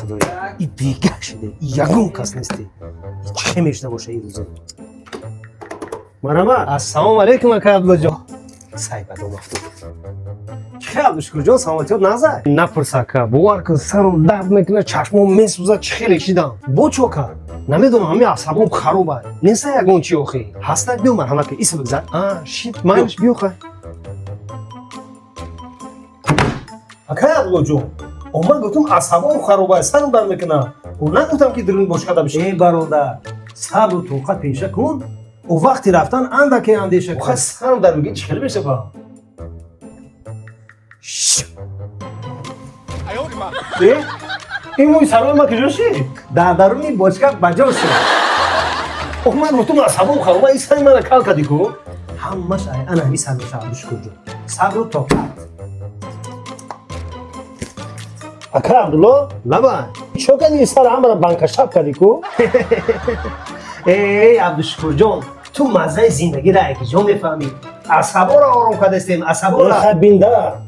Худоё, и бегаҳ шиде, ягон кас несте. Чӣ мешуда боша ин рӯза? Марҳамат. Ассалому алайкум, ака Абдуллоҷон. Сай ба дом афтод. Чӣ Абдушукурҷон, саломатиёт назар? Напурс, ака, бовар кун, сарам дард мекунад, чашмом месӯзад, чӣ хеле шидам. Бо чо кард? Намедонам, ҳамин асабом хароб ай. Неста ягон чи охи? Ҳаста, биё марҳамат ки, иса бигзар. А, шит, майлиш, биё хай. Акай Абдуллоҷон, о ман гуфтам асабом хароб ай, сарам дард мекунад. О нагуфтам ки дурун бошкада бишин. Э бародар, сабру тоқат пеша кун. О вақти рафтан андаке андеша кун. Сарам дард мекунад, чӣ хеле мешава? Э? Ин мӯи сарои ман куҷо шид? Дар даруни бочка ба ҷо шуд. Ох, ман гуфтам асабом хароб ай, ин сари мана кал кардӣ ку? Ҳамаш ай ана ҳамин сар мешава, Абдушукурҷон. Сабру тоқат. Ака Абдулло, лаба. Чо кардӣ сар ҳамара банкашаб кардӣ ку? Эй, Абдушукурҷон, ту маззаи зиндагиро якиҷо мефаҳмӣ. Асаборо ором кардастем, асаборо. Хай бинда.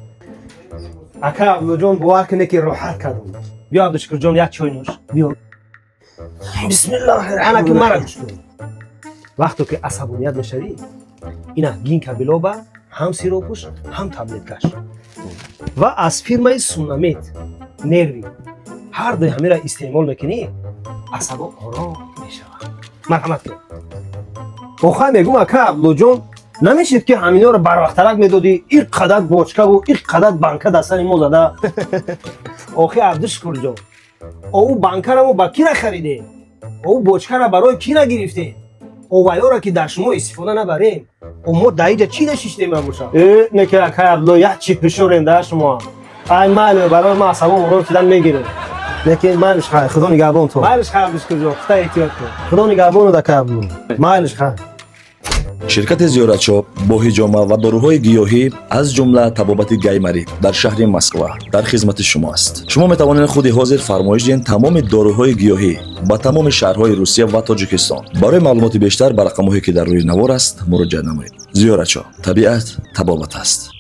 Ака Абдуллоҷон, бовар кунед ки роҳат кардам. Биё Абдушукурҷон, як чой нӯш. Биё. Бисмиллоҳир ана ки мара гӯш кун. Вақто ки асабоният мешавӣ, ина гинка билоба, ҳам сиропуш, ҳам таблеткаш. Ва аз фирмаи Сунамед нерви. Ҳар дуи ҳамира истеъмол мекунӣ, асабо ором мешавад. Марҳамат кун. Охай мегум, ака Абдуллоҷон, намешид ки ҳаминҳоро барвақттарак медодӣ, ин қадар бочкаву ин қадар банка дар сари мо зада. Охи Абдушукурҷон, ову банкаро мо ба кира харидем? Ову бочкаро барои кира гирифтем? Овайёро ки дар шумо истифода набарем, о мо дар инҷа чӣ нешиштем набошад? Э, не ки акай Абдулло, як чи ҳушёрем дар шумо. Ай майли, барои ман асабом ором шудан мегирем. Лекин майлиш хай, Худо нигаҳбон ту. Майлиш хай, Абдушукурҷон, хута эҳтиёт кун. Худо нигаҳбонат, акай Абдулло. Майлиш хай. Ширкати Зиёратчоп бо ҳиҷома ва доруҳои гиёҳӣ, аз ҷумла табобати гаймарӣ дар шаҳри Москва дар хизмати шумо аст. Шумо метавонед худи ҳозир фармоиш диҳед тамоми доруҳои гиёҳӣ ба тамоми шаҳрҳои Русия ва Тоҷикистон. Барои маълумоти бештар ба рақамҳое ки дар рӯи навор аст муроҷиат намоед. Зиёратчоп, табиат табобат аст.